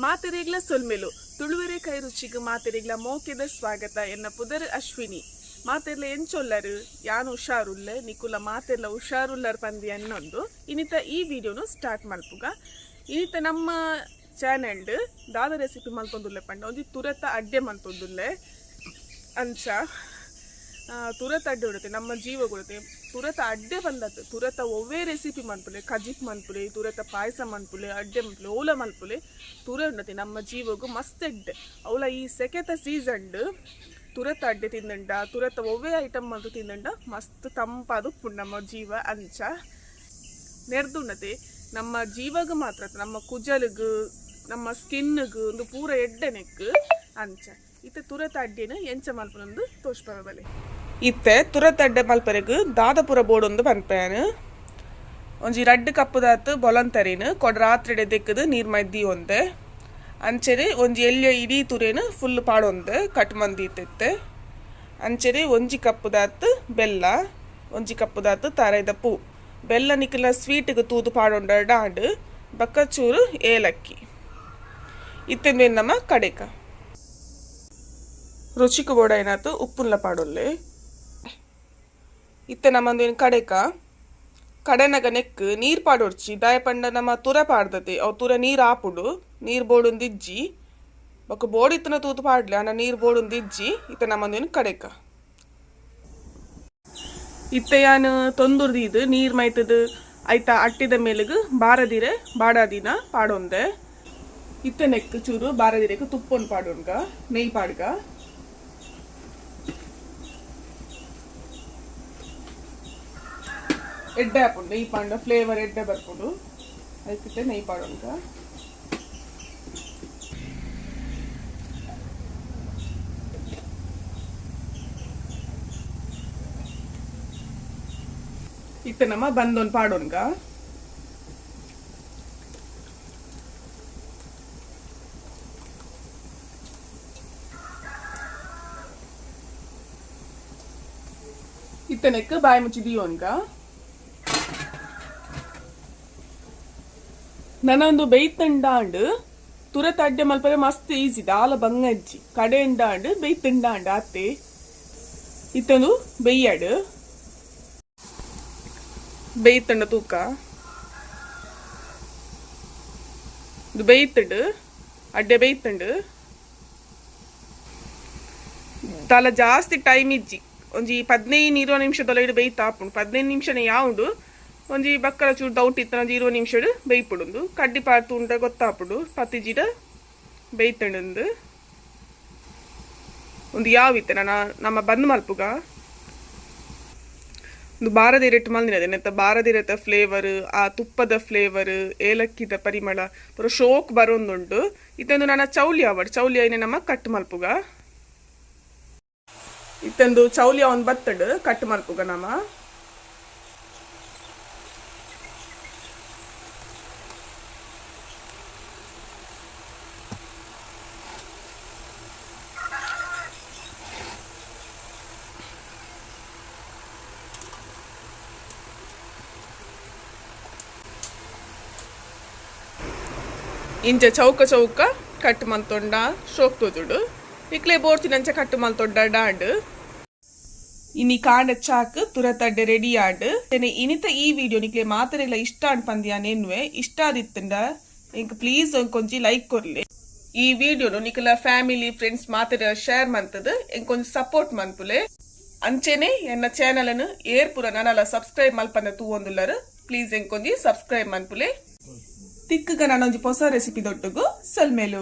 ಮಾತೆರೆಗ್ಲ ಸೊಲ್ಮೆಲು. ತುಳುವೆರೆ ಕೈ ರುಚಿಗ್ ಮಾತೆರೆಗ್ಲ ಮೋಕೆದ ಸ್ವಾಗತ. ಎನ್ನ ಪುದರ್ ಅಶ್ವಿನಿ. ಮಾತೆರ್ಲ ಎಂಚೊಲ್ಲರು? ಯಾನ್ ಹುಷಾರುಲ್ಲೆ, ನಿಕುಲ ಮಾತೆರ್ಲ ಹುಷಾರುಲ್ಲರ್ ಪಂದಿ ಅನ್ನೊಂದು ಇನಿತ ಈ ವಿಡಿಯೋನು ಸ್ಟಾರ್ಟ್ ಮಲ್ಪುಗ. ಇನಿತ ನಮ್ಮ ಚಾನೆಲ್ಡ್ ದಾದ ರೆಸಿಪಿ ಮಲ್ತೊಂದುಲ್ಲೆ ಪಂಡ ಒಂಜಿ ತುರತ ಅಡ್ಡೆ ಮಲ್ತೊಂದುಲ್ಲೆ. ಅಂಚ ತುರತ ಅಡ್ಡೆ ಉಡತೆ ನಮ್ಮ ಜೀವ ಕೊಡುತ್ತೆ. ತುರತ ಅಡ್ಡೆ ಬಂದತ್ತು ತುರತ ಒವ್ವೇ ರೆಸಿಪಿ ಮನ್ಪುಲೆ, ಕಜಿಪ್ ಮನ್ಪುಲೆ, ತುರತ ಪಾಯಸ ಮನ್ಪುಲೆ, ಅಡ್ಡೆ ಮನ್ಪುಲೆ, ಓಲ ಮನ್ಪುಲೆ, ತುರ ಉಂಡತೆ ನಮ್ಮ ಜೀವಗು ಮಸ್ತ್ ಎಡ್ಡೆ. ಅವಲ ಈ ಸೆಕೆತ ಸೀಸನ್ಡ್ ತುರತ ಅಡ್ಡೆ ತಿಂದಂಡ, ತುರತ ಒವ್ವೇ ಐಟಮ್ ಮಲ್ತು ತಿಂದಂಡ ಮಸ್ತ್ ತಂಪಾದ ಉಪ್ಪುಂಡು ನಮ್ಮ ಜೀವ. ಅಂಚ ನೆರ್ದುಂಡತೆ ನಮ್ಮ ಜೀವಗ ಮಾತ್ರ ನಮ್ಮ ಕುಜಲ್ಗ್ ನಮ್ಮ ಸ್ಕಿನ್ಗ್ ಒಂದು ಪೂರ ಎಡ್ಡೆ ನೆಕ್. ಅಂಚ ಇತ್ತೆ ತುರತ ಅಡ್ಡೆನ ಎಂಚ ಮಲ್ಪುನಂದು ತೋಷ್ಪದ ಬಲೆ. ಇತ್ತೆ ತುರತ ಅಡ್ಡೆ ಮಲ್ಪರೆಗ್ ದಾದಪುರ ಬೋಡೊಂದು ಪನ್ಪೇನು. ಒಂಜಿ ರಡ್ಡ್ ಕಪ್ಪುದಾತ್ ಬೊಲಂತರಿನ್ ಕೊಡ ರಾತ್ರಿಡೆ ದೆಕ್ಕದು ನೀರ್ ಮೈದಿ ಒಂದೆ. ಅಂಚನೆ ಒಂಜಿ ಎಲ್ಯ ಇಡೀ ತುರೇನು ಫುಲ್ ಪಾಡೊಂದೆ ಕಟ್ ಮಂದಿತ್ತಿತ್ತೆ. ಅಂಚನೆ ಒಂಜಿ ಕಪ್ಪುದಾತ್ ಬೆಲ್ಲ, ಒಂಜಿ ಕಪ್ಪುದಾತ್ ತಾರಾಯ್ದ ಪೂ. ಬೆಲ್ಲ ನಿಕಲ ಸ್ವೀಟ್ಗೆ ತೂದು ಪಾಡೊಂಡ ಡಾಂಡ್ ಬಕ್ಕಚೂರು ಏಲಕ್ಕಿ. ಇತ್ತೆಂದು ನಮ್ಮ ಕಡೆಕ ರುಚಿக்கு ಬೋಡಾಯ್ನಾತು ಉಪ್ಪುನ್ಲ ಪಾಡೊಲ್ಲೆ. ಇತ್ತೆ ನಮ್ಮಂದು ಏನು ಕಡೆಕ ಕಡೆನಗ ನೆಕ್ ನೀರು ಪಾಡೊಡ್ಚಿ. ದಾಯ ಪಂಡ ನಮ್ಮ ತುರ ಪಾಡ್ದತೆ, ಅವು ತುರ ನೀರು ಆಪುಡು, ನೀರು ಬೋಡೊಂದು ಇಜ್ಜಿ. ಬೊಕ್ಕ ಬೋಡಿತ್ತನ ತೂತು ಪಾಡ್ಲೆ, ಅಣ್ಣ ನೀರು ಬೋಡೊಂದು ಇಜ್ಜಿ. ಇತ್ತೆ ನಮ್ಮಂದು ಕಡೆಕ ಇತ್ತೆ ಯಾನ್ ತೊಂದುರ್ದು ನೀರ್ ಮೈತದು ಐತ ಅಟ್ಟಿದ ಮೇಲುಗು ಬಾರದಿರೆ ಬಾಡಾದಿನ ಪಾಡೊಂದೆ. ಇತ್ತೆ ನೆಕ್ ಚೂರು ಬಾರದಿರೆಗ್ ತುಪ್ಪೊನ್ ಪಾಡೊನ್ಗ, ನೆಯ್ ಪಾಡ್ಗ. ಎಡ್ಡೆ ಆಪುಂಡು ನೆಯ್ ಪಾಂಡ, ಫ್ಲೇವರ್ ಎಡ್ಡೆ ಬರ್ಪುಂಡು. ಐಕಿತ್ತೆ ನೆಯ್ ಪಾಡೊನ್ಗ. ಇತ್ತೆ ನಮ್ಮ ಬಂದೊಂದು ಪಾಡೊನ್ಗ. ಇತ್ತೆ ನೆಕ್ ಬಾಯಿ ಮುಚ್ಚಿ ದಿಯೋನ್ಗ. ನನೊಂದು ಬೆಯ್ತುಂಡಾಂಡ್ ತುರತ ಅಡ್ಡೆ ಮಲ್ಪರೆ ಮಸ್ತ್ ಈಸಿ, ದಾಲ ಬಂಗಜ್ಜಿ. ಕಡೆ ಉಂಡಾಂಡ್ ಬೆಯ್ತುಂಡಾಂಡ್ ಆತೆ. ಇತ್ತೊಂದು ಬೆಯ್ಯಾಡು ಬೇಯ್ತಂಡ ತೂಕ. ಇದು ಬೇಯ್ತುಂಡು, ಅಡ್ಡೆ ಬೇಯ್ತುಂಡು. ದಾಲ ಜಾಸ್ತಿ ಟೈಮ್ ಇಜ್ಜಿ, ಒಂಜಿ 15-20 ನಿಮಿಷದೊಳಗೆ ಬೇಯ್ತಾ ಆಪುಂಡು. 15 ನಿಮಿಷನೇ ಯಾವುಂಡು. ಒಂಜಿ ಬಕ್ಕಲ ಚೂರು ಡೌಟ್ ಇತ್ತು, ಒಂಜಿ 20 ನಿಮಿಷಡ್ ಬೇಯ್ಪುಡುಂದು. ಕಡ್ಡಿ ಪಾಡ್ದು ಉಂಡ ಗೊತ್ತಾಪುಂಡು ಪತ್ತಿಜಿಡ ಬೇಯ್ತುಂಡು. ಒಂದು ಯಾವ ಇತ್ತೆ ನನ್ನ ನಮ್ಮ ಬಂದ್ ಮಲ್ಪುಗ. ಒಂದು ಬಾರದಿರೆಟ್ ಮಲ್ದಿನದೆ ನೆತ್ತ ಬಾರದಿರೆತ ಫ್ಲೇವರ್, ಆ ತುಪ್ಪದ ಫ್ಲೇವರ್, ಏಲಕ್ಕಿದ ಪರಿಮಳ ಪೂರ ಶೋಕ್ ಬರೊಂದುಂಡು. ಇತ್ತೊಂದು ನನ್ನ ಚೌಲಿ ಆವಡ್ ಚೌಲಿ ಐನೆ ನಮ್ಮ ಕಟ್ ಮಲ್ಪುಗ. ಇತ್ತೊಂದು ಚೌಲಿ ಅವನ್ ಬತ್ತಡು ಕಟ್ ಮಲ್ಪುಗ ನಮ್ಮ. ಇಂಚ ಚೌಕ ಚೌಕ ಕಟ್ ಮಲ್ತೊಂಡ ಶೋಕ್ ತೋಜುಡು. ಇಕ್ಲೆ ಬೋರ್ತಿನಂಚ ಕಟ್ ಮಲ್ತೊಂಡ ಡಾಂಡ್. ಇನಿ ಕಾಂಡ ಚಾಕ್ ತುರತಡ್ಡೆ ರೆಡಿ ಆಂಡ್. ಇನಿತ ಈ ವಿಡಿಯೋ ನಿಕ್ಲೆ ಮಾತರೆಗ್ಲ ಇಷ್ಟ ಆಂಡ್ ಪಂದಿಯಾನ್ ಎನ್ನುವೆ. ಇಷ್ಟ ಆದಿತ್ತಂಡ ಇಂಕ್ ಪ್ಲೀಸ್ ಒಂಕೊಂಜಿ ಲೈಕ್ ಕೊರ್ಲೆ. ಈ ವಿಡಿಯೋನು ನಿಕಲ ಫ್ಯಾಮಿಲಿ ಫ್ರೆಂಡ್ಸ್ ಮಾತೆರೆ ಶೇರ್ ಮಂತದು ಇಂಕೊಂಜಿ ಸಪೋರ್ಟ್ ಮನ್ಪುಲೆ. ಅಂಚೆನೆ ಎನ್ನ ಚಾನೆಲ್ ಅನ್ನು ಏರ್ಪುರ ನನಲ ಸಬ್ಸ್ಕ್ರೈಬ್ ಮಲ್ಪಂದ ತೂವೊಂದುಲ್ಲರು, ಪ್ಲೀಸ್ ಎಂಕೊಂಜಿ ಸಬ್ಸ್ಕ್ರೈಬ್ ಮನ್ಪುಲೆ. ತಿಕ್ಕಗ ನಾನೊಂಜಿ ಹೊಸ ರೆಸಿಪಿ ದೊಟ್ಟುಗು. ಸೊಲ್ಮೆಲು.